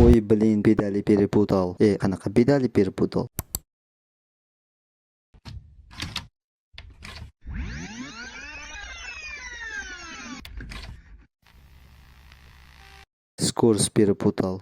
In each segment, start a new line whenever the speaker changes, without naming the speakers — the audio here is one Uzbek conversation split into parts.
Ой, блин, педали перепутал. Qanaqa педали перепутал? Скорость перепутал.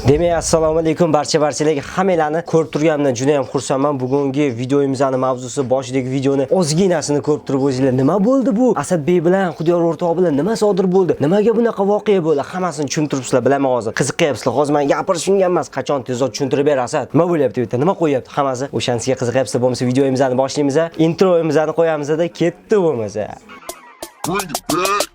Demak, assalomu alaykum barcha-barchalarga, hammanglarni ko'rib turganimdan juda ham xursandman. Bugungi videomizning mavzusi, boshidagi videoni ozginasini ko'rib turib o'zinglar nima bo'ldi bu? Asadbek bilan Xudiyor o'rtoq bilan nima sodir bo'ldi? Nimaga bunaqa voqea bo'ldi? Hammasini tushuntiribsizlar, bilaman hozir. Qiziqyapsizlar. Hozir men gapirishimga emas, qachon tezroq tushuntirib ber Asad. Nima bo'lyapti bu yerda? Nima qo'yyapti? Hammasi o'shanisiga qiziqyapsizlar. Bo'lmasa videomizni boshlaymiz. Intromizni qo'yamiz-da, ketdi bo'lmasa.
Bring it back.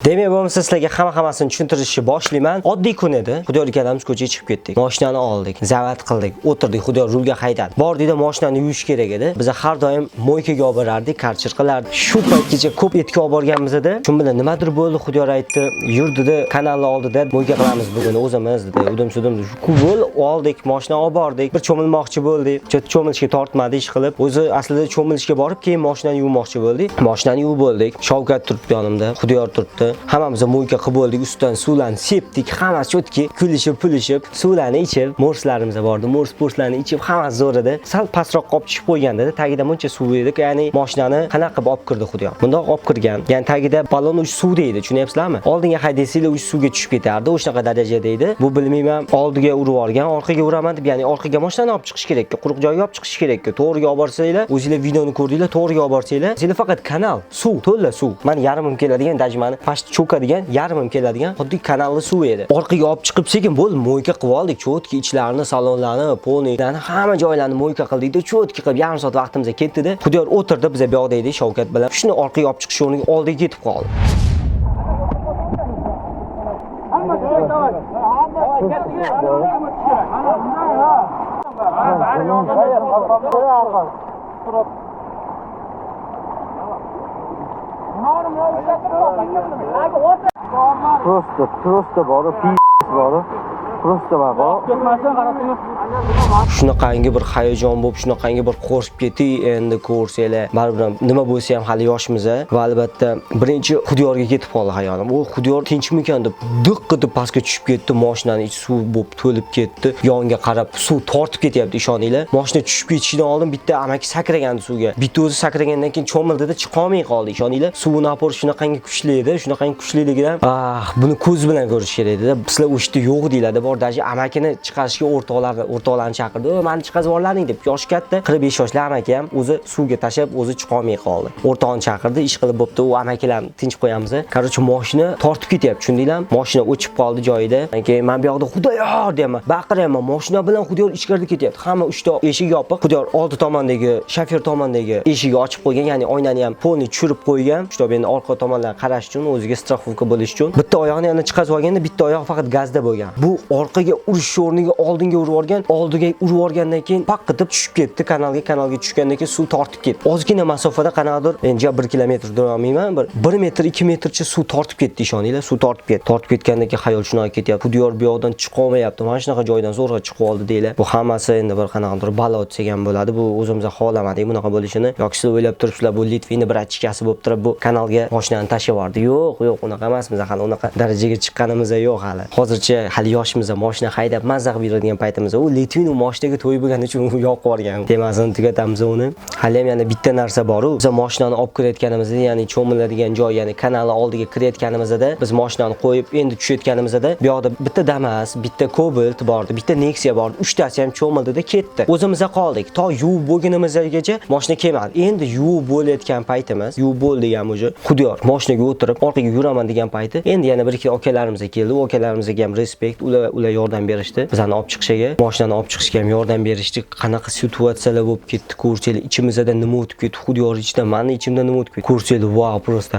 Demak, bo'lmasa sizlarga hamma-hammasini tushuntirishni boshlayman. Oddiy kun edi. Xudiyor ikkalamiz ko'chaga chiqib ketdik. Mashinani oldik, zavat qildik, o'tirdik. Xudiyor rulga haydadi. Bordikda mashinani yuvish kerak edi. Biz har doim moykaga olib borardik, karchir qilardik. Shu paytgacha ko'p etga olib borganimizda, shu bilan nimadir bo'ldi. Xudiyor aytdi, "Yur" dedi, kanalni oldida moyka qilamiz bugun o'zimiz dedi. Udim-sudim Kubul oldik, mashina olib bordik. Bir cho'milmoqchi bo'ldik. Cho'milishga tortmadi ish qilib. O'zi aslida cho'milishga borib, keyin mashinani yuvmoqchi bo'ldik. Mashinani yuvib bo'ldik. Shavkat turibdi yonimda, Xudiyor turibdi. Hammamiz moyka qilib bo'ldik, ustidan suvlarni sepdik, hammasi cho'tki kulishib, pulishib, suvlarni ichib, morslarimiz bordi, mors porslarni ichib, hammasi zo'r edi. Sal pastroq olib tushib qo'yganda tagida muncha suv edi, ya'ni mashinani qanaqa qilib olib kirdi Xudiyor. Bundoq olib kirgan, ya'ni tagida balon uch suv deydi, tushunyapsizlarmi? Oldinga haydaysanglar uch suvga tushib ketardi, o'shanaqa darajada edi. Bu bilmayman, oldiga urib yuborgan, orqaga uraman deb, ya'ni orqaga mashinani olib chiqish kerak, quruq joyga olib chiqish kerak. To'g'riga olib borsanglar, o'zinglar videoni ko'rdinglar, to'g'riga olib borsanglar, sizlar faqat kanal, suv, to'la suv. Mani yarimim keladigan, dajmani past cho'kadigan, yarimim keladigan xuddi kanalli suv edi. Orqaga olib chiqib sekin bo'ldi, moyka qilib oldik, cho'tki ichlarini, salonlarni, polnilarni, hamma joylarni moyka qildik-da, cho'tki qilib yarim soat vaqtimiz ketdi-da. Xudiyor o'tirdi, biz bu yoqda edik Shavkat bilan. Shuni orqaga olib chiqish o'rniga oldiga ketib qoldi.
Просто bor, bor. Просто bor.
Shunaqangi bir hayajon bo'lib, shunaqangi bir qo'rqib ketdik endi ko'rsanglar. Baribir ham nima bo'lsa ham hali yoshmiz va albatta birinchi Xudiyorga ketib qoldi hayolim. U Xudiyor tinchmikan deb diq etib pastga tushib ketdi, mashinani ichi suv bo'lib to'lib ketdi. Yonga qarab suv tortib ketyapti, ishoninglar. Mashina tushib ketishidan oldin bitta amaki sakragandi suvga. Bitta o'zi sakragandan keyin cho'mildida chiqolmay qoldi, ishoninglar. Suvni napori shunaqangi kuchli edi, shunaqangi kuchliligidan buni ko'z bilan ko'rish kerak edi. Sizlar o'shda yo'q deyiladi. Bor, daji amakini chiqarishga o'rtoqlarni chaqirdi. "O, meni chiqazib yuborlaring" deb. Yoshi katta, 45 yoshli amaki ham o'zi suvga tashlab, o'zi chiqolmay qoldi. O'rtog'ini chaqirdi, ish qilib bo'pti, u amakilarni tinch qo'yamiz. Короче, mashina tortib ketyapti, tushundinglarmi? Mashina o'chib qoldi joyida. Keyin men bu yoqda Xudoyor deyapman, baqiryapman. Mashina bilan Xudoyor ichkarida ketyapti. Hamma uchta eshik yopiq. Xudoyor oldi tomondagi, shofer tomondagi eshigi ochib qo'ygan, ya'ni oynani ham polni tushirib qo'ygan. Shtob endi orqa tomondan qarash uchun, o'ziga страховка bo'lish uchun. Bitta oyog'ini yana chiqazib olganda, bitta oyoq faqat gazda bo'lgan. Bu orqaga urish o'rniga oldinga urib yuborgan, oldiga urib yuborgandan keyin paq etib tushib ketdi kanalga, kanalga tushgandan keyin suv tortib ketdi. Ozgina masofada qanaqadir, endi 1 kilometr demayman, bir 1 metr, 2 metrcha suv tortib ketdi, ishoninglar, suv tortib ketdi. Tortib ketgandan keyin xayol shunaqa ketyapti. Xudiyor bu yoqdan chiqa olmayapti. Mana shunaqa joydan zo'rg'a chiqib oldi deylar. Bu hammasi endi bir qanaqadir balo desak ham bo'ladi. Bu o'zimiz xohlamadik bunaqa bo'lishini. Yoki siz o'ylab turibsizlar, bu Litvini bir achikasi bo'lib turib bu kanalga mashinani tashlab yubordi. Yo'q, yo'q, unaqa emasmiz, hali unaqa darajaga chiqqanimiz yo'q hali. Hozircha hali yoshimiz, mashina haydab mazza qilib yuradigan paytimiz. U Litvin u mashinaga to'y bo'lgani uchun u yoqib yuborgan. Temasini tugatamiz uni. Hali ham yana bitta narsa bor-u. Biz mashinani olib kirayotganimizda, ya'ni cho'miladigan joy, ya'ni kanalni oldiga kirayotganimizda biz mashinani qo'yib endi tushayotganimizda bu yoqda bitta Damas, bitta Cobalt bordi, bitta Nexia bordi. Uchtasi ham cho'mildida ketdi. O'zimiz qoldik. To yuvib bo'lgunimizgacha mashina kelmadi. Endi yuvib bo'layotgan paytimiz, yuvib bo'ldik ham уже. Xudiyor mashinaga o'tirib orqaga yuraman degan payti endi yana bir ikki akalarimiz keldi. U akalarimizga ham respekt, ular yordam berishdi. Bizani olib chiqishiga, mashinani olib chiqishga ham yordam berishdi. Qanaqa situatsiyalar bo'lib ketdi, ko'rsanglar, ichimizda nima o'tib ketdi, Xudiyor ichidan, meni ichimda nima o'tib ketdi. Ko'rsanglar, vau, просто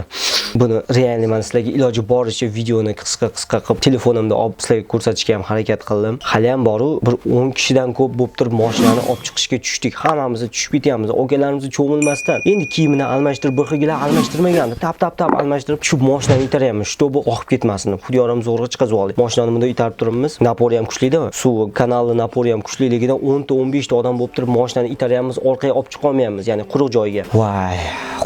buni реально men sizlarga iloji boricha videoni qisqa-qisqa qilib telefonimda olib sizlarga ko'rsatishga ham harakat qildim. Hali ham boru bir 10 kishidan ko'p bo'lib turib mashinani olib chiqishga tushdik. Hammamiz tushib ketyapmiz. Akalarimiz cho'milmasdan. Endi kiyimini almashtirib, bir xilgilar almashtirmagandi. Tap tap tap almashtirib, shu mashinani itaryapmiz, чтобы oqib ketmasin. Xudiyorim zo'rg'a chiqazib oldik. Mashinani bunday itarib turibmiz. itaryapmiz. Напор i ham kuchlida, suv kanalni напор i ham kuchliligidan 10 ta 15 ta odam bo'lib turib mashinani itaryapmiz, orqaga olib chiqa olmayapmiz, ya'ni quruq joyga. Voy,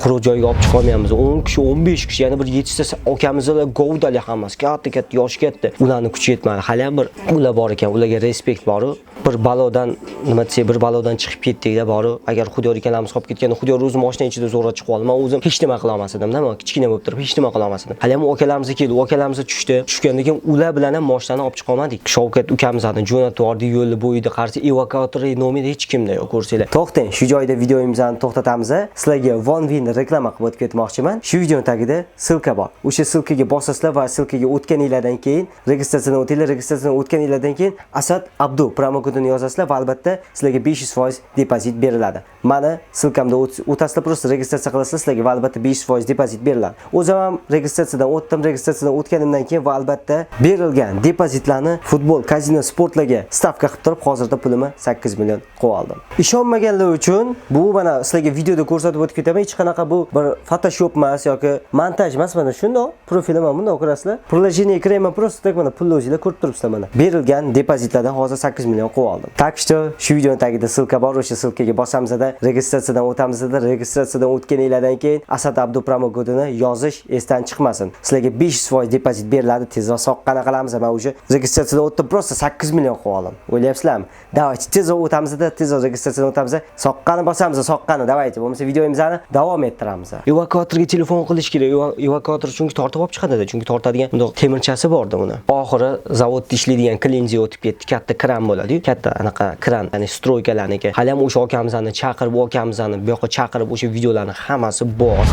quruq joyga olib chiqa olmayapmiz. 10 kishi, 15 kishi, yana bir 7 ta akamizlar govdali hammasi, katta-katta, yoshi katta. Ularni kuchi yetmadi. Hali ham bir ular bor ekan, ularga respekt bor. Bir balodan, nima desak, bir balodan chiqib ketdik-da boru. Agar Xudiyor ikkalamiz qolib ketganda, Xudiyor o'zi mashina ichida zo'rg'a chiqib oldi. Men o'zim hech nima qila olmas edim-da, men kichkina bo'lib turib hech nima qila olmas edim. Hali ham akalarimiz keldi, akalarimiz tushdi. Tushgandan keyin ular bilan ham mashinani olib chiqa olmadik. Shavkat ukamizni jo'natib yubordik yo'lni bo'yida, qarshi evakuator nomeri hech kimda yo'q, ko'rsanglar. To'xtang, shu joyda videomizni to'xtatamiz. Sizlarga OneWin reklama qilib o'tib ketmoqchiman. Shu videoning tagida ссылка bor. O'sha ссылка ga bosasizlar va ссылка ga o'tganinglardan keyin registratsiyadan o'tinglar, registratsiyadan o'tganinglardan keyin Asad Abdu promokodini yozasizlar va albatta sizlarga 500% depozit beriladi. Mani ссылка mda o'tasizlar, просто registratsiya qilasizlar, sizlarga va albatta 500% depozit beriladi. O'zim ham registratsiyadan o'tdim, registratsiyadan o'tganimdan keyin va albatta berilgan depozitlarni futbol, kazino, sportlarga stavka qilib turib, hozirda pulimni 8 million qo'yib oldim. Ishonmaganlar uchun bu mana sizlarga videoda ko'rsatib o'tib ketaman. Hech qanaqa bu bir Photoshop emas yoki montaj emas, mana shundoq profilim ham bundoq ko'rasizlar. Приложение kirayman, просто так mana pulni o'zinglar ko'rib turibsizlar mana. Berilgan depozitlardan hozir 8 million qo'yib oldim. Так что shu videoning tagida ссылка bor, o'sha ссылка ga bosamizda registratsiyadan o'tamizda, registratsiyadan o'tganinglardan keyin Asad Abdu promokodini yozish esdan chiqmasin. Sizlarga 500% depozit beriladi. Tezroq soqqani qilamiz. Men уже registratsiyadan o'tdim, просто 8 million qo'yib oldim. O'ylayapsizlarmi? Давайте tezroq o'tamizda, tezroq registratsiyadan o'tamiz. Soqqani bosamiz, soqqani давайте. Bo'lmasa videomizni davom ettiramiz. Evakuatorga telefon qilish kerak. Evakuator chunki tortib olib chiqadi-da, chunki tortadigan bundoq temirchasi bordi uni. Oxiri zavodda ishlaydigan klinzi o'tib ketdi. Katta kran bo'ladi-yu, katta anaqa kran, ya'ni стройка larniki. Hali ham o'sha akamizni chaqirib, u akamizni bu yoqqa chaqirib, o'sha videolarni hammasi bor.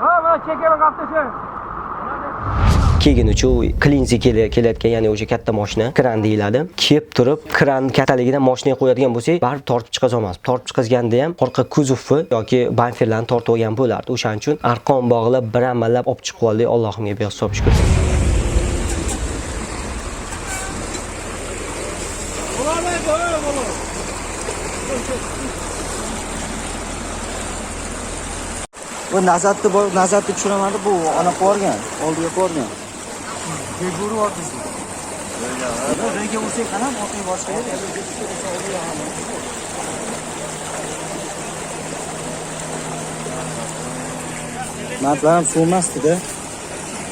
Ha, mana chekani qaptasha.
Keyin uchu klinzi kelayotgan, ya'ni o'sha katta mashina, kran deyiladi. Kelib turib, kran kattaligidan mashinaga qo'yadigan bo'lsak, baribir tortib chiqaza olmas. Tortib chiqazganda ham orqa kuzovni yoki bamperlarni tortib olgan bo'lardi. O'shaning uchun arqon bog'lab, bir amallab olib chiqib oldik. Allohimga behisob shukr.
Bu nazatni bor, nazatni tushiraman deb bu ona qo'ygan, oldiga qo'ygan. Rega ursak qanam orqaga borish kerak. Matlar ham so'nmasdi-da.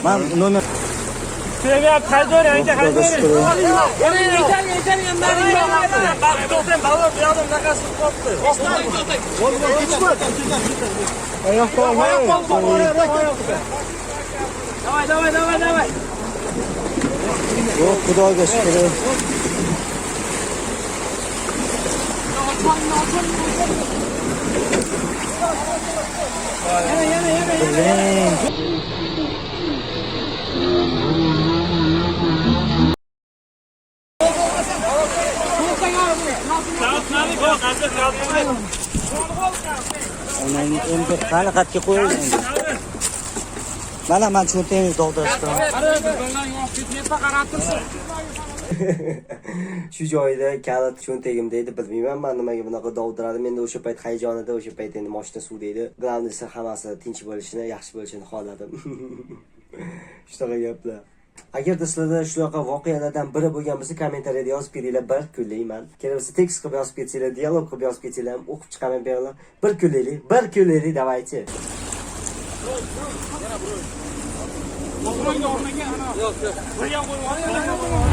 Man nomer
Sevyap haydor, aka
Xudoga
haydor.
shukr.
To'xtang, balon bu yoqda bunaqasi qolibdi. Давай, давай, давай, давай.
Yo'q, Xudoga shukr. Блин. Onangni endi qani qatga qo'ying endi. Mana man cho'ntagimni dovdirashdim.
Shu joyda kalit cho'ntagimda edi, bilmayman man nimaga bunaqa dovdiradim. Endi o'sha payt hayajonida, o'sha payt endi moshina suvda edi. Главный si hammasi tinch bo'lishini, yaxshi bo'lishini xohladim. Shunaqa gaplar. Agarda sizlarda shunaqa voqealardan biri bo'lgan bo'lsa, kommentariyada yozib ketinglar, bir kunlikman. Kerak bo'lsa tekst qilib yozib ketsanglar, dialog qilib yozib ketsanglar ham o'qib chiqaman bemalol. Bir kunliklik, bir kunliklik, давайте.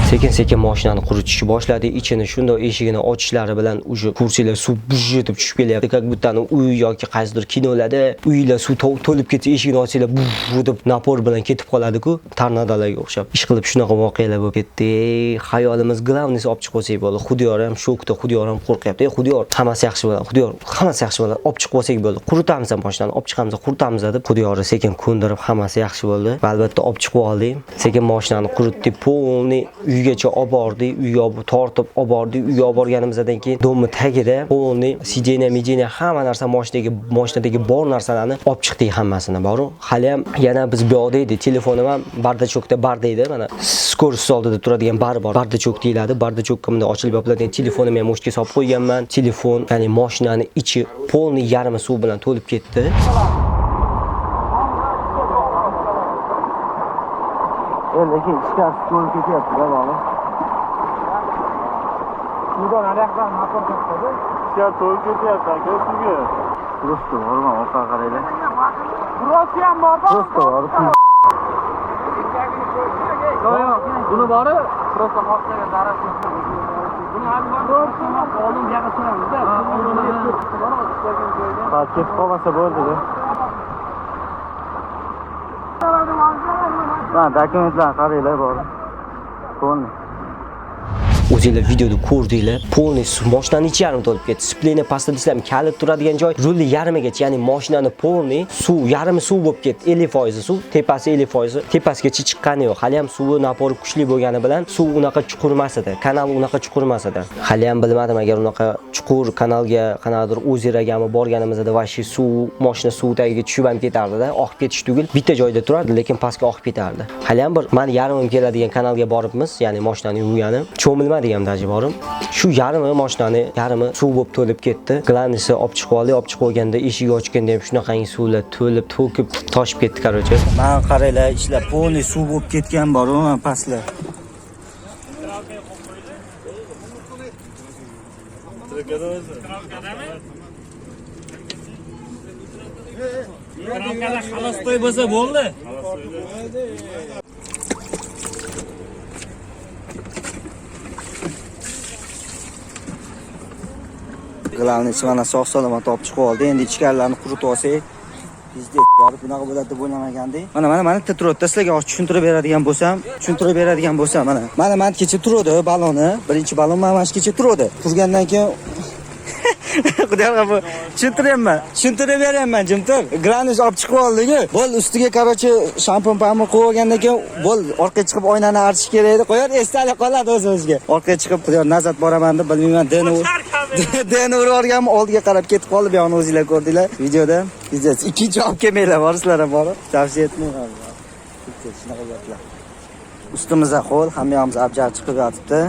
Sekin-sekin mashinani quritishni boshladi. Ichini shundoq eshigini ochishlari bilan уже kursilar suv buj etib tushib kelyapti. Как будто uy yoki qaysidir kinolarda uylar suv to'lib ketsa, eshigini ochsanglar buj deb напор bilan ketib qoladi-ku, tornadolarga o'xshab. Ish qilib shunaqa voqealar bo'lib ketdi. Ey, xayolimiz главный si olib chiqib olsak bo'ldi. Xudiyor ham shokda, Xudiyor ham qo'rqyapti. Ey Xudiyor, hammasi yaxshi bo'ladi. Xudiyor, hammasi yaxshi bo'ladi. Olib chiqib olsak bo'ldi. Quritamiz mashinani, olib chiqamiz, quritamiz deb Xudiyorni sekin ko'ndirib, hammasi yaxshi bo'ldi. Va albatta olib chiqib oldik. Sekin mashinani quritdik, полный uygacha olib bordik, uyga olib tortib olib bordik. Uyga olib borganimizdan keyin дом ni tagida полный сиденье, midенье, hamma narsa mashinadagi bor narsalarni olib chiqdik hammasini. Boru. Hali ham yana biz bu yoqda edik. Telefonim ham бардачок da bar deydi. Mana скорость oldida turadigan bar bor. Бардачок deyiladi. Бардачок ka bunday ochilib yopiladigan telefonimni ham o'sha solib qo'yganman. Telefon, ya'ni mashinani ichi полный yarmi suv bilan to'lib ketdi.
Lekin ichkarisi to'lib ketyapti-da, bola.
Suvdan ariyoqdan motor kattadi.
Ichkari to'lib ketyapti aka suvga.
Просто borma, orqaga qaranglar.
Burasi ham borda.
Просто borib
Yo'q, yo'q. Buni bori просто xohlagan daraxt. Buni hali bor. Oldin bu yoqqa suramiz-da.
Ha, ketib qolmasa bo'ldi-da.
Mana dokumentlarni qaranglar bor. Полный.
O'zinglar videoda ko'rdinglar, полный suv mashinani ichi yarim to'lib ketdi. Сцепление pastda desam kalit turadigan joy rulni yarmigacha, ya'ni mashinani полный suv, yarmi suv bo'lib ketdi. 50% suv, tepasi 50%, tepasigacha chiqqani yo'q. Hali ham suvi напор i kuchli bo'lgani bilan suv unaqa chuqur emas edi. Kanal unaqa chuqur emas edi. Hali ham bilmadim, agar unaqa chuqur kanalga, qanaqadir озеро gami borganimizda вообще suv, mashina suv tagiga tushib ham ketardida, oqib ketish tugul, bitta joyda turardi, lekin pastga oqib ketardi. Hali ham bir mani yarmim keladigan kanalga boribmiz, ya'ni mashinani yuvgani. Cho'milmadik ham даже borib. Shu yarmi mashinani yarmi suv bo'lib to'lib ketdi. Главный si olib chiqib oldik, olib chiqib olganda eshik ochganda ham shunaqangi suvlar to'lib, to'kib, toshib ketdi, короче.
Mana qaranglar, ishlar полный suv bo'lib ketgan bor, mana pastlar.
Kravkada xalostoy bo'lsa bo'ldi.
Главный si mana sog' salomat olib chiqib oldi. Endi ichkarilarni quritib olsak, пиздец, borib bunaqa bo'ladi deb o'ylamagandik. Mana mana mana bitta turibdi. Sizlarga hozir tushuntirib beradigan bo'lsam, tushuntirib beradigan bo'lsam, mana. Mana mana kecha turdi baloni. Birinchi balon mana shu kecha turdi. Turgandan keyin Xudoga bu tushuntiryapman. Tushuntirib beryapman, jim tur. Главный olib chiqib oldik-ku. Bo'l ustiga, короче, shampun pamir qo'yib olgandan keyin bo'l orqaga chiqib oynani archish kerak edi. Qo'yar esdalik qoladi o'z-o'ziga. Orqaga chiqib Xudo назад boraman deb bilmayman, Deni urib yuborganmi, oldiga qarab ketib qoldi. Bu yoqni o'zinglar ko'rdinglar videoda. Пиздец. Ikkinchi olib kelmanglar, bor sizlar ham borib. Tavsiya etmayman. Пиздец, shunaqa gaplar. Ustimizda ho'l, hamma yog'imiz abjar chiqib yotibdi.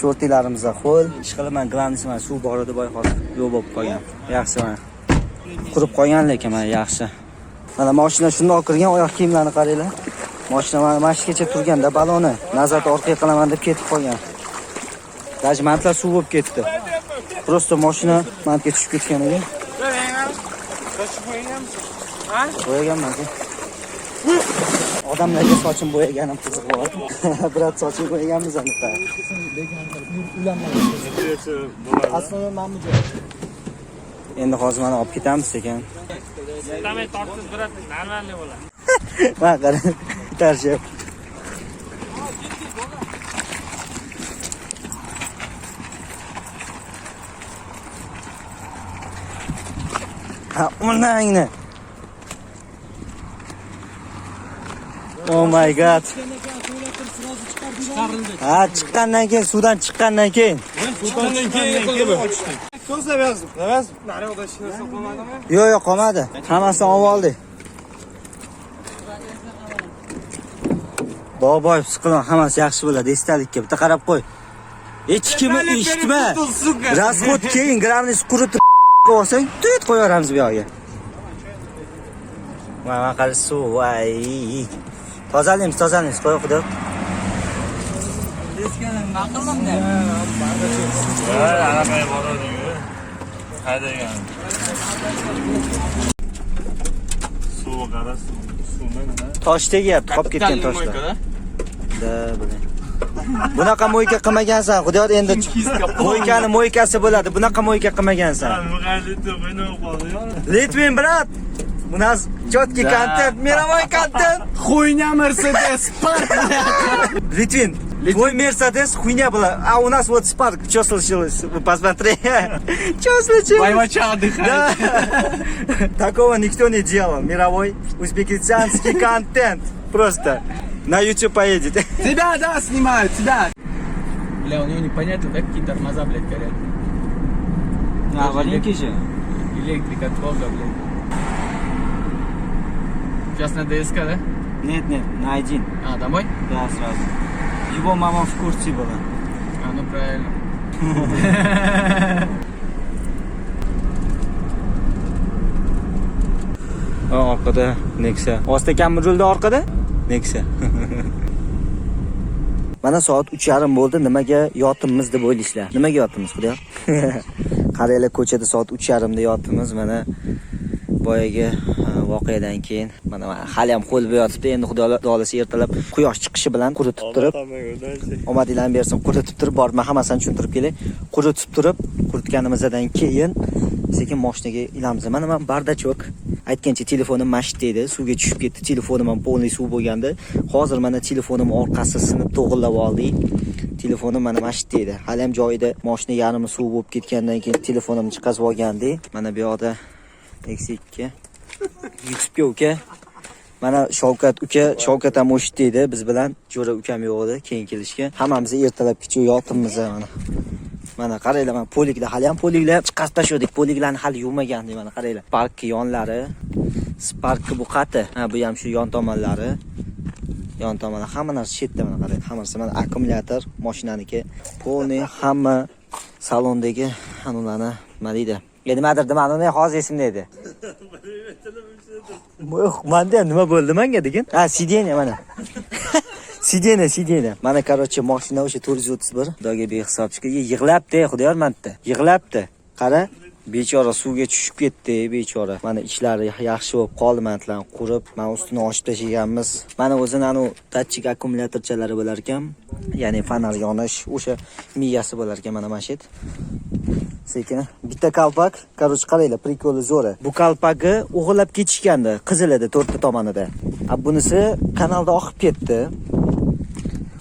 Shortilarimizda ho'l. Ish qilaman, главный si mana suv bor edi, boy hozir yo'q bo'lib qolgan. Yaxshi mana. Qurib qolgan lekin mana yaxshi. Mana mashina shundoq kirgan, oyoq kiyimlarini qaranglar. Mashina mana shu kecha turganda baloni назад orqaga qilaman deb ketib qolgan. Даже mantlar suv bo'lib ketdi. Просто mashina mantga tushib ketgan edi. Bo'yaganman. Odamlarga sochim bo'yaganim qiziq bo'ladi. Брат, sochim bo'yaganmiz aniq.
Aslida mana bu joy.
Endi hozir mana olib ketamiz sekin.
Indamay tortib turadi, нормальный bo'ladi.
Mana qara, itarishib. Ha, onangni. Oh my God. Ha, chiqqandan keyin, suvdan chiqqandan keyin.
Chiqqandan keyin qildi bu. Ko'zlab yozib, Naryoqda hech narsa qolmadimi?
Yo'q, yo'q, qolmadi. Hammasini olib oldik. Boboy siqilma, hammasi yaxshi bo'ladi, esdalikka. Bitta qarab qo'y. Hech kimni eshitma. Расход keyin, главный quritib olsang, tut qo'yaveramiz bu yoqqa. Mana qara suv, voy. Tozalaymiz, tozalaymiz, qo'y xudo.
Nima qilmamda?
Ha, arabaya boradi-ku. Haydagan. Suv qara, suv, suvni nima?
Tosh tegyapti, qolib ketgan toshlar. Да, блин. Bunaqa мойка qilmagansan, Xudo endi мойка ni мойка si bo'ladi. Bunaqa мойка qilmagansan. Litvin, брат. У нас четкий контент, мировой контент.
Хуйня Mercedes Spark.
Литвин, твой Мерседес хуйня была, а у нас вот Спарк. Что случилось? Вы посмотри. Что случилось?
Boyvachcha отдыхает.
Да. Такого никто не делал. Мировой узбекистанский контент. Просто на YouTube поедет.
Тебя, да, снимают, тебя. Бля, у него непонятно, да, какие тормоза, блядь, горят.
Аварийки же.
Электрик от Бога, блядь. Сейчас на ДСК, да?
Нет, нет, на один.
А, домой?
Да, сразу. Его мама в курсе была.
А, ну правильно.
Orqada Nexia. Ostakam rulda orqada Nexia. Mana soat 3:30 bo'ldi. Nimaga yotibmiz deb o'ylaysizlar? Nimaga yotibmiz, Xudoyor? Qaranglar, ko'chada soat 3:30 da yotibmiz. Mana boyagi voqeadan keyin mana hali ham qo'l yotibdi. Endi Xudo xohlasa ertalab quyosh chiqishi bilan quritib turib, omadinglarni bersin, quritib turib borib, man hammasini tushuntirib kelay. Quritib turib, quritganimizdan keyin sekin moshinaga ilamiz. Mana man бардачок aytgancha telefonim mashit edi, suvga tushib ketdi. Telefonim ham полный suv bo'lgandi. Hozir mana telefonim orqasi sinib to'g'irlab oldik. Telefonim mana mashit edi. Hali ham joyida, moshina yarmi suv bo'lib ketgandan keyin telefonimni chiqazib olgandik. Mana bu yoqda Nexia 2 YouTube'ga uka. Mana Shavkat uka, Shavkat ham o'shitdi edi biz bilan. Jo'ra ukam yo'q edi, keyin kelishga. Hammamiz ertalab kecha yotibmiz mana. Mana qaranglar, mana poliklar hali ham poliklar chiqarib tashladik. Poliklarni hali yuvmagandik, mana qaranglar. Sparkni yonlari, Sparkni bu qati. Ha, bu ham shu yon tomonlari. Yon tomoni hamma narsa chetda, mana qarang. Hamma narsa, mana akkumulyator mashinaniki. Полный hamma salondagi anularni nima deydi? Ya nimadir nimani hozir esimda edi. Yo'q, manda ham nima bo'ldi manga degin? Ha, сиденье mana. Сиденье, сиденье. Mana, короче, mashina o'sha 431. Xudoga behisob shukur. Yig'labdi, Xudoyor mantta. Yig'labdi. Qara, bechora suvga tushib ketdi, bechora. Mana ichlari yaxshi bo'lib qoldi, mantlarni qurib, mana ustini ochib tashlaganmiz. Mana o'zini anu datchik akkumulyatorchalari bo'lar ekan. Ya'ni fonar yonish, o'sha miyasi bo'lar ekan mana shu. Sekin bitta kalpak, короче, qaranglar, прикол i zo'ri. Bu kalpagi o'g'irlab ketishgandi, qizil edi to'rtta tomonida. A bunisi kanalda oqib ketdi.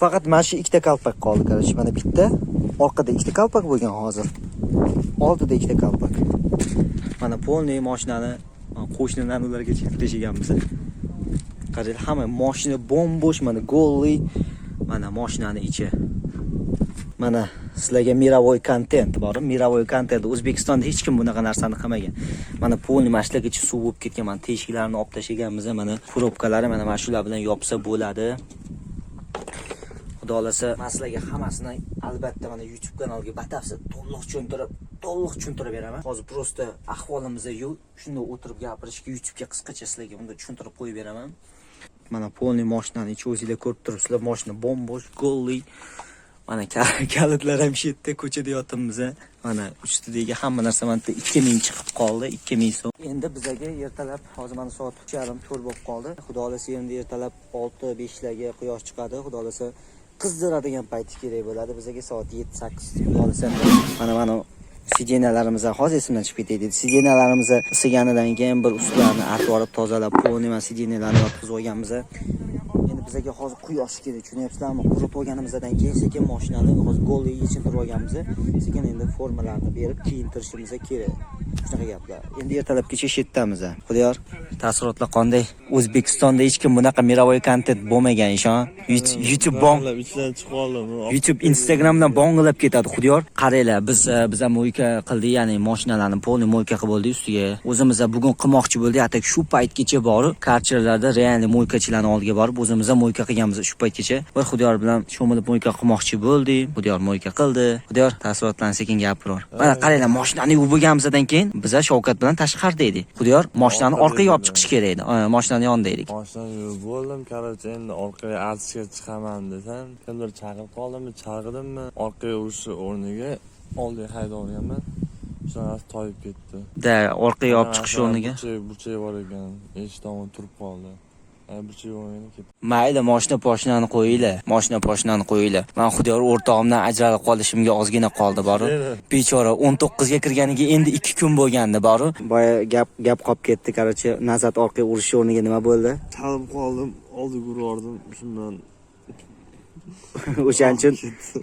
Faqat mana shu ikkita kalpak qoldi, короче, mana bitta, orqada ikkita kalpak bo'lgan hozir. Oldida ikkita kalpak. Mana полный mashinani qo'shnilarni ularga chekib tashlaganmiz. Qaranglar, hamma mashina bo'm-bo'sh, mana голый, mana mashinani ichi. Mana sizlarga мировой kontent bor. Мировой kontent. O'zbekistonda hech kim bunaqa narsani qilmagan. Mana полный mashinagacha suv bo'lib ketgan. Mana teshiklarni olib tashlaganmiz. Mana пробка lari mana shular bilan yopsa bo'ladi. Xudo xohlasa, men sizlarga hammasini albatta mana YouTube kanalga batafsil to'liq tushuntirib beraman. Hozir просто ahvolimiz yo'q. Shunda o'tirib gapirishga YouTubega qisqacha sizlarga unda tushuntirib qo'yib beraman. Mana полный mashinani ichi o'zinglar ko'rib turibsizlar. Mashina bo'm-bo'sh, голый. Mana kalitlar ham shu yerda, ko'chada yotibmiz. Mana ustidagi hamma narsa mana 2000 chiqib qoldi, 2000 so'm. Endi bizaga ertalab, hozir mana soat 3:30 4 bo'lib qoldi. Xudo xohlasa endi ertalab 6-5 larga quyosh chiqadi. Xudo xohlasa qizdiradigan payti kerak bo'ladi. Bizaga soat 7-8 xudo xohlasa mana сиденья larimiz hozir esimdan chiqib ketay dedi. Сиденья larimiz isiganidan keyin bir ustlarini artib olib tozalab, полный mana сиденья larni yotqizib olganmiz. Endi bizaga hozir quyosh kerak, tushunyapsizlarmi? Quritib olganimizdan keyin sekin mashinani hozir голый yechintirib olganmiz. Sekin endi formalarni berib kiyintirishimiz kerak. Shunaqa gaplar. Endi ertalabgacha shu yerdamiz. Xudoyor, taassurotlar qanday? O'zbekistonda hech kim bunaqa мировой kontent bo'lmagan, ishon. YouTube bong
ichidan chiqib oldim.
YouTube, Instagramdan bong'ilab ketadi, Xudoyor. Qaranglar, biz ham мойка qildik, ya'ni mashinalarni полный мойка qilib bo'ldik ustiga. O'zimiz ham bugun qilmoqchi bo'ldik, atak shu paytgacha borib, Karcherlarda реальный мойка chilarni oldiga borib, o'zimiz ham мойка qilganmiz shu paytgacha. Bir Xudoyor bilan cho'milib мойка qilmoqchi bo'ldik. Xudoyor мойка qildi. Xudoyor, taassurotlarni sekin gapiraver. Mana qaranglar, mashinani yuvib bo'lganimizdan keyin biz Shavkat bilan tashqarida edik. Xudoyor mashinani orqaga olib chiqish kerak edi. Mashinani yonida edik.
Mashinani yuvib bo'ldim, короче, endi orqaga artishga chiqaman desam, kimdir chaqirib qoldimi, chalg'idimmi, orqaga urishi o'rniga oldiga haydaganman. Shunaqasi toyib ketdi.
Da, orqaga olib chiqish o'rniga.
Burchak bor ekan, eshik tomon turib qoldi. Burchak bo'lmaganda ketdi.
Mayli, moshina poshinani qo'yinglar. Moshina poshinani qo'yinglar. Men Xudoyor o'rtog'imdan ajralib qolishimga ozgina qoldi boru. Bechora 19 ga kirganiga endi 2 kun bo'lgandi boru. Boya gap qolib ketdi, короче, назад orqaga urish o'rniga nima bo'ldi?
Chalib qoldim, oldiga urib, shundan
O'shaning uchun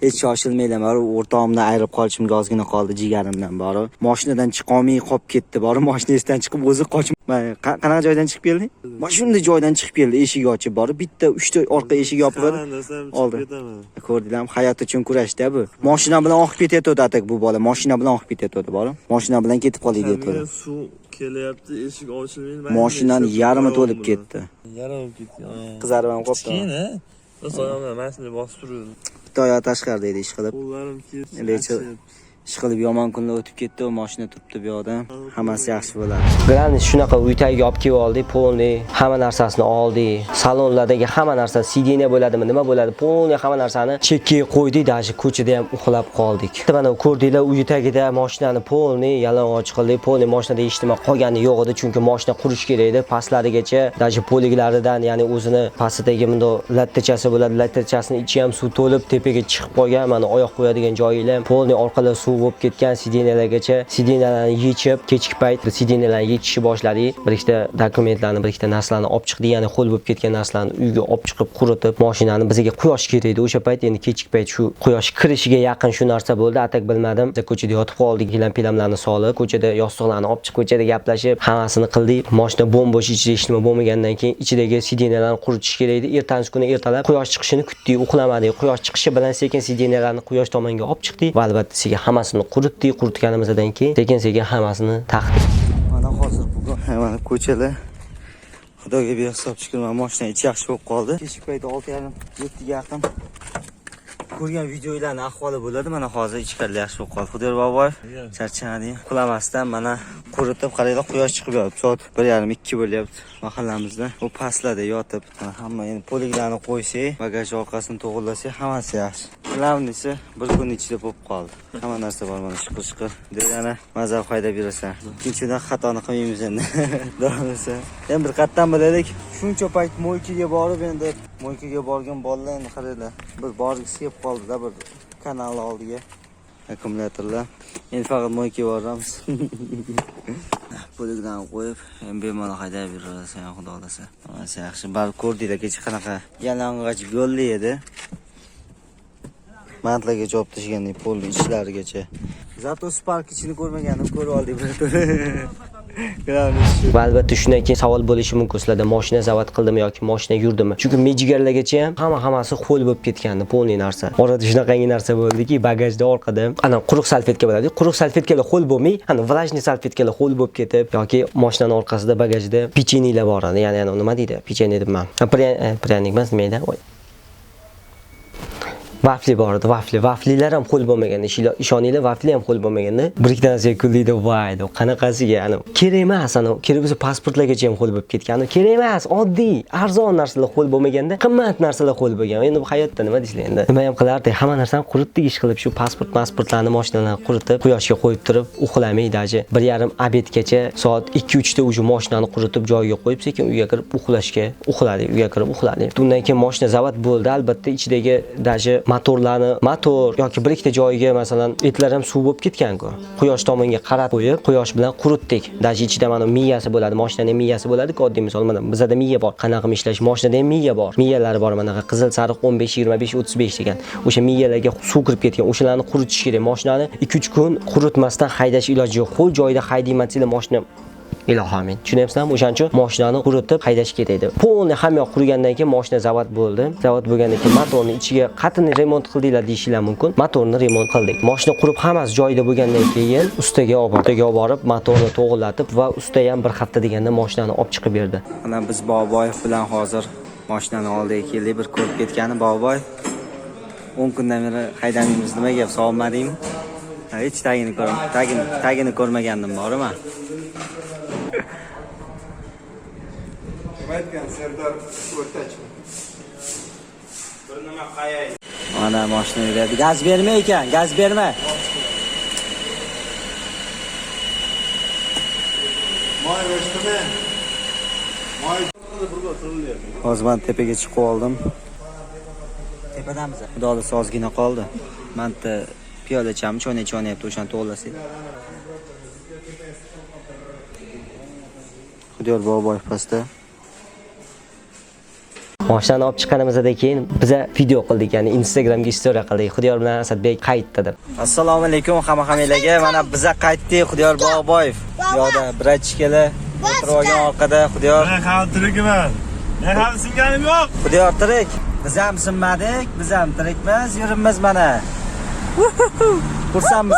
hech shoshilmanglar, boru, o'rtog'imdan ayrilib qolishimga ozgina qoldi jigarimdan boru. Moshinadan chiqolmay qolib ketdi boru, moshina esidan chiqib o'zi qochib. Mana qanaqa joydan chiqib kelding? Mana shunday joydan chiqib keldi, eshik ochib borib, bitta uchta orqa eshik yopib edi.
Chiqaman desam
Oldi.
chiqib ketaman.
Ko'rdinglarmi? Hayot uchun kurashda bu. Moshina bilan oqib ketayotgandi atak bu bola. Moshina bilan oqib ketayotgandi bola. Moshina bilan ketib qoldi deyotgandi.
Menga suv kelyapti, eshik ochilmaydi.
Moshinani yarmi to'lib ketdi.
Yarim bo'lib ketdi.
Qizarib ham qolibdi.
Keyin, ha? Biz oyog'imdan mana shunday bosib turdim.
Bitta oyog'i tashqarida edi ish qilib.
Qo'llarim
Lekin Ishqilib yomon kunlar o'tib ketdi, mashina turibdi bu yoqda. Hammasi yaxshi bo'ladi.
Главное shunaqa uy tagiga olib kelib oldik, полный hamma narsasini oldik. Salonlardagi hamma narsa, сиденье bo'ladimi, nima bo'ladi, полный hamma narsani chekkaga qo'ydik, даже ko'chada ham uxlab qoldik. Mana ko'rdinglar, uy tagida mashinani полный yalang'och qildik, полный mashinada hech nima qolgani yo'q edi, chunki mashina qurish kerak edi. Pastlarigacha, даже poliklaridan, ya'ni o'zini pastidagi bundoq lattachasi bo'ladi, lattachasini ichi ham suv to'lib tepaga chiqib qolgan, mana oyoq qo'yadigan joyilar ham полный orqalar suv bo'lib ketgan, сиденье largacha, сиденье larni yechib, kechki payt сиденье larni yechishni boshladik. Bir ikkita dokumentlarni, bir ikkita narsalarni olib chiqdik, ya'ni ho'l bo'lib ketgan narsalarni uyga olib chiqib quritib, mashinani bizga quyosh kerak edi o'sha payt. Endi kechki payt shu quyosh kirishiga yaqin shu narsa bo'ldi. А так bilmadim. Biz ko'chada yotib qoldik, gilam pilamlarni solib, ko'chada yostiqlarni olib chiqib, ko'chada gaplashib, hammasini qildik. Mashina bo'm-bo'sh, ichida hech nima bo'lmagandan keyin ichidagi сиденье larni quritish kerak edi. Ertasi kuni ertalab quyosh chiqishini kutdik, uxlamadik. Quyosh chiqishi bilan sekin сиденье larni quyosh tomonga olib chiqdik va albatta sekin hammasini quritdik. Quritganimizdan keyin sekin-sekin hammasini taqdik.
Mana hozir bugun mana ko'chalar, Xudoga behisob shukur, mana mashina ichi yaxshi bo'lib qoldi. Kechki payt 6:30 7 ga yaqin ko'rgan videolarning ahvoli bo'ladi. Mana hozir ichkarida yaxshi bo'lib qoldi. Xudoyor boboyev charchamading. Uxlamasdan mana quritib qaranglar, quyosh chiqib yotibdi. Soat 1:30 2 bo'lyapti mahallamizda. Bu pastlarda yotib, mana hamma endi poliklarni qo'ysak, bagaj orqasini to'g'irlasak, hammasi yaxshi. Главный si bir kun ichida bo'lib qoldi. Hamma narsa bor, mana shiqir shiqir. Degani maza haydab yurasan. Ikkinchidan xatoni qilmaymiz endi. Xudo xohlasa. Endi bir qatdan bilaylik. Shuncha payt мойка ga borib, endi мойка ga borgan bolalar endi qaranglar. Bir borgisi kelib qoldi-da bir kanal oldiga. Akkumulyatorlar. Endi faqat мойка ga boramiz. Polikdan qo'yib, endi bemalol haydab yurasan, xudo xohlasa. Hammasi yaxshi. Barib ko'rdinglar kecha qanaqa yalang'och yo'lli edi. Mantlarga olib tashlagandik polni ichlarigacha. Зато Spark ichini ko'rmagandim, ko'rib oldik bir. Главное shu.
Va albatta shundan keyin savol bo'lishi mumkin sizlarda, mashina zavod qildimi yoki mashina yurdimi? Chunki mejigarlargacha ham hammasi ho'l bo'lib ketgandi, полный narsa. Orada shunaqangi narsa bo'ldiki, bagajda orqada ana quruq salfetka bo'ladi. Quruq salfetkalar ho'l bo'lmay, ana влажный salfetkalar ho'l bo'lib ketib yoki mashinani orqasida bagajda pechenyelar bor edi. Ya'ni ana nima deydi? Pechenye debman. Пряник emas, nima edi? Voy. Vafli bor edi, vafli. Vaflilar ham ho'l bo'lmagan. Ishoninglar, vafli ham ho'l bo'lmaganda. Bir ikkita narsaga kuldikda, voy, deb, qanaqasiga, ana kerak emas, ana kerak bo'lsa pasportlargacha ham ho'l bo'lib ketgan. Ana kerak emas, oddiy, arzon narsalar ho'l bo'lmaganda, qimmat narsalar ho'l bo'lgan. Endi bu hayotda nima deysizlar endi? Nima ham qilardik? Hamma narsani quritdik ish qilib, shu pasport, pasportlarni, mashinalarni quritib, quyoshga qo'yib turib, uxlamay даже 1:30 обед gacha soat 2-3 da уже mashinani quritib joyiga qo'yib, sekin uyga kirib uxlashga, uxladik, uyga kirib uxladik. Undan keyin mashina zavod bo'ldi. Albatta ichidagi даже motorlarni, motor yoki bir ikkita joyiga masalan etlar ham suv bo'lib ketgan-ku. Quyosh tomonga qarab qo'yib, quyosh bilan quritdik. Даже ichida mana miyasi bo'ladi, mashinaning miyasi bo'ladi-ku, oddiy misol mana bizada miya bor. Qanaqa qilib ishlash, mashinada ham miya bor. Miyalari bor mana qizil, sariq 15, 25, 35 degan. O'sha miyalarga suv kirib ketgan. O'shalarni quritish kerak. Mashinani 2-3 kun quritmasdan haydash iloji yo'q. Qo'l joyida haydayman desanglar mashina ilohi amin. Tushunyapsizlarmi? O'shaning uchun mashinani quritib haydash kerak edi. Полный hamma yoq qurigandan keyin mashina zavod bo'ldi. Zavod bo'lgandan keyin motorni ichiga qatini remont qildinglar deyishinglar mumkin. Motorni remont qildik. Mashina qurib hammasi joyida bo'lgandan keyin ustaga olib bordik. Ustaga olib borib motorni to'g'irlatib va usta ham bir hafta deganda mashinani olib chiqib berdi.
Mana biz Boboyev bilan hozir mashinani oldiga keldik, bir ko'rib ketgani Boboyev. 10 kundan beri haydamaymiz, nima gap, sog'inmadingmi? Ha, hech tagini ko'r, tagini ko'rmagandim bormi?
Nima aytgan Serdar O'rtachmi?
Mana mashina yuradi. Gaz berma ekan, gaz berma.
Moy o'chdimi? Moy
Hozir men tepaga chiqib oldim. Tepadamiz. Xudo xohlasa ozgina qoldi. Mana bitta piyolacham cho'nay cho'nayapti, o'shani to'g'irlasak. Xudoyor Boboyev pastda.
Mashinani olib chiqqanimizdan keyin biza video qildik, ya'ni Instagramga story qildik. Xudoyor bilan Asadbek qaytdi deb.
Assalomu alaykum hamma hammanglarga. Mana biza qaytdik, Xudoyor Boboyev. Bu yoqda brachkalar o'tirib olgan orqada Xudoyor.
Men ham tirikman. Men ham singanim yo'q.
Xudoyor tirik. Biz ham sinmadik, biz ham tirikmiz, yuribmiz mana. Xursandmiz.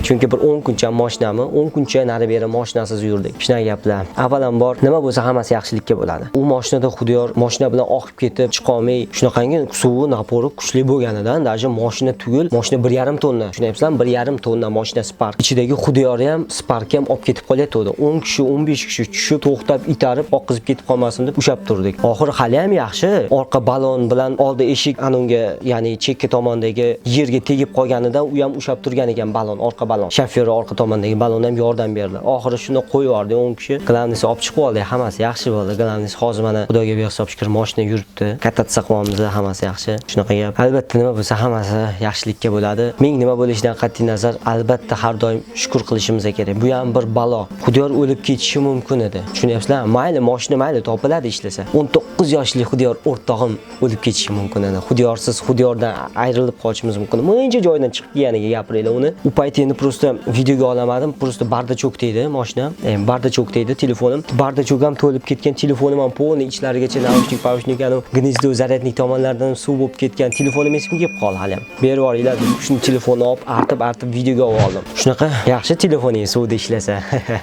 Chunki bir 10 kuncha mashinami, 10 kuncha nari beri mashinasiz yurdik. Shunaqa gaplar. Avvalambor nima bo'lsa hammasi yaxshilikka bo'ladi. U mashinada Xudoyor mashina bilan oqib ketib, chiqolmay, shunaqangi suvi напор i kuchli bo'lganidan, даже mashina tugul, mashina 1,5 tonna. Tushunyapsizlarmi? 1,5 tonna mashina Spark. Ichidagi Xudoyori ham, Spark ham olib ketib qolyapti. 10 kishi, 15 kishi tushib, to'xtab, itarib, oqizib ketib qolmasin deb ushlab turdik. Oxiri hali ham yaxshi. Orqa balon bilan oldi eshik anunga, ya'ni chekka tomondagi yerga tegib qolganidan u ham ushlab turgan ekan balon, orqa balon. Shofyori orqa tomondagi balon ham yordam berdi. Oxiri shuni qo'yib yubordi 10 kishi. Главный si olib chiqib oldi, hammasi yaxshi bo'ldi. Главный si hozir mana Xudoga behisob shukr, mashina yuribdi. Кататься qilyapmiz, hammasi yaxshi. Shunaqa gap. Albatta nima bo'lsa hammasi yaxshilikka bo'ladi. Ming nima bo'lishidan qat'iy nazar, albatta har doim shukr qilishimiz kerak. Bu ham bir balo. Xudoyor o'lib ketishi mumkin edi. Tushunyapsizlarmi? Mayli, mashina mayli topiladi ishlasa. 19 yoshli Xudoyor o'rtog'im o'lib ketishi mumkin edi. Xudoyorsiz, Xudoyordan ayrilib qolishimiz mumkin. Muncha joydan chiqib kelganiga gapiringlar uni. U payt endi просто videoga olamadim. Просто бардачок deydi mashina. Бардачок deydi telefonim. Бардачок ham to'lib ketgan, telefonim ham полный ichlarigacha наушник, paushnik, anu гнездо зарядник tomonlaridan suv bo'lib ketgan. Telefonim esimga kelib qoldi hali ham. Berib yuboringlar deb shuni telefonni olib, artib-artib videoga olib oldim. Shunaqa yaxshi telefoning suvda ishlasa.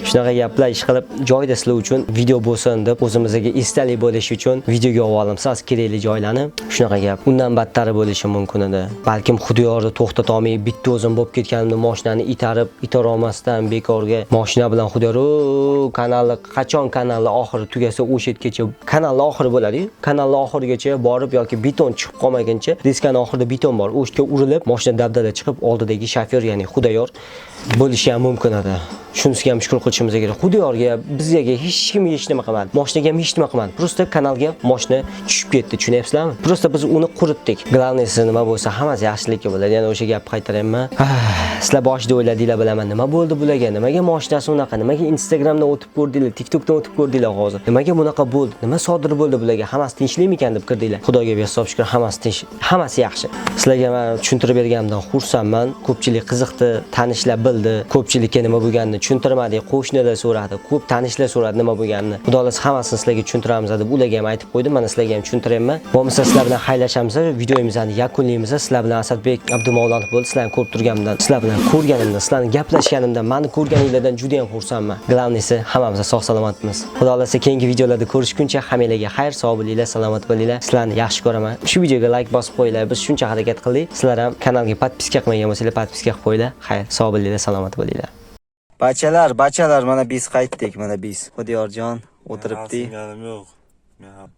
Shunaqa gaplar, ish qilib joyida sizlar uchun video bo'lsin deb, o'zimizga esdalik bo'lishi uchun videoga olib oldim. Siz kerakli joylarni. Shunaqa gap. Undan battari bo'lishi mumkin edi. Balkim Xudoyorni to'xtata olmay bitta o'zim bo'lib ketganimda mashinani itarib, itara olmasdan bekorga mashina bilan Xudoyor o kanalni qachon kanalni oxiri tugasa o'sha yergacha, kanalni oxiri bo'ladi-yu. Kanalni oxirigacha borib yoki beton chiqib qolmaguncha, deskani oxirida beton bor. O'sha yerga urilib, mashina dabdala chiqib, oldidagi shofyor, ya'ni Xudoyor bo'lishi ham mumkin edi. Shunisiga ham shukur qilishimiz kerak. Xudoyorga, bizga hech kim hech nima qilmadi. Mashinaga ham hech nima qilmadi. Просто kanalga mashina tushib ketdi, tushunyapsizlarmi? Просто biz uni quritdik. Главный si nima bo'lsa hammasi yaxshilikka bo'ladi. Yana o'sha gapni qaytaryapman. Sizlar boshida o'yladinglar, bilaman, nima bo'ldi bularga? Nimaga mashinasi unaqa? Nimaga Instagramdan o'tib ko'rdinglar, TikTokdan o'tib ko'rdinglar hozir? Nimaga bunaqa bo'ldi? Nima sodir bo'ldi bularga? Hammasi tinchlikmikan deb kirdinglar. Xudoga behisob shukr, hammasi tinch, hammasi yaxshi. Sizlarga men tushuntirib berganimdan xursandman. Ko'pchilik qiziqdi, tanishlar bildi, ko'pchilikka nima bo'lganini tushuntirmadik, qo'shnilar so'radi, ko'p tanishlar so'radi nima bo'lganini. Xudo xohlasa hammasini sizlarga tushuntiramiz deb ularga ham aytib qo'ydim, mana sizlarga ham tushuntiryapman. Bo'lmasa sizlar bilan xayrlashamiz, videomizni yakunlaymiz. Sizlar bilan Asadbek Abdumavlonov bo'ldi. Sizlarni ko'rib turganimdan, sizlar bilan ko'rganimdan, sizlarni gaplashganimdan, meni ko'rganinglardan juda ham xursandman. Главный si hammamiz sog' salomatmiz. Xudo xohlasa keyingi videolarda ko'rishguncha hammanglarga xayr, sog' bo'linglar, salomat bo'linglar. Sizlarni yaxshi ko'raman. Shu videoga like bosib qo'yinglar. Biz shuncha harakat qildik. Sizlar ham kanalga подписка qilmagan bo'lsanglar, подписка qilib qo'yinglar. Xayr, sog' bo'linglar, salomat bo'linglar.
Bachalar, bachalar, mana biz qaytdik, mana biz. Xudoyorjon o'tiribdi.
Singanim yo'q. Men hali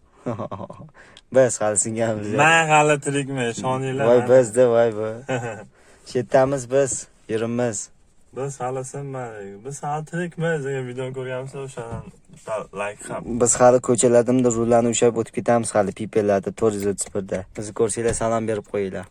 Biz hali singanmiz.
Men hali tirikman, ishoninglar.
Voy bizda, voy bu. Chetdamiz biz, yuribmiz.
Biz hali sinmadik. Biz hali tirikmiz degan videoni ko'rganmisiz, o'shandan bitta like ham.
Biz hali ko'chalarda rullarni ushlab o'tib ketamiz hali pipellarda 431 da. Bizni ko'rsanglar salom berib qo'yinglar.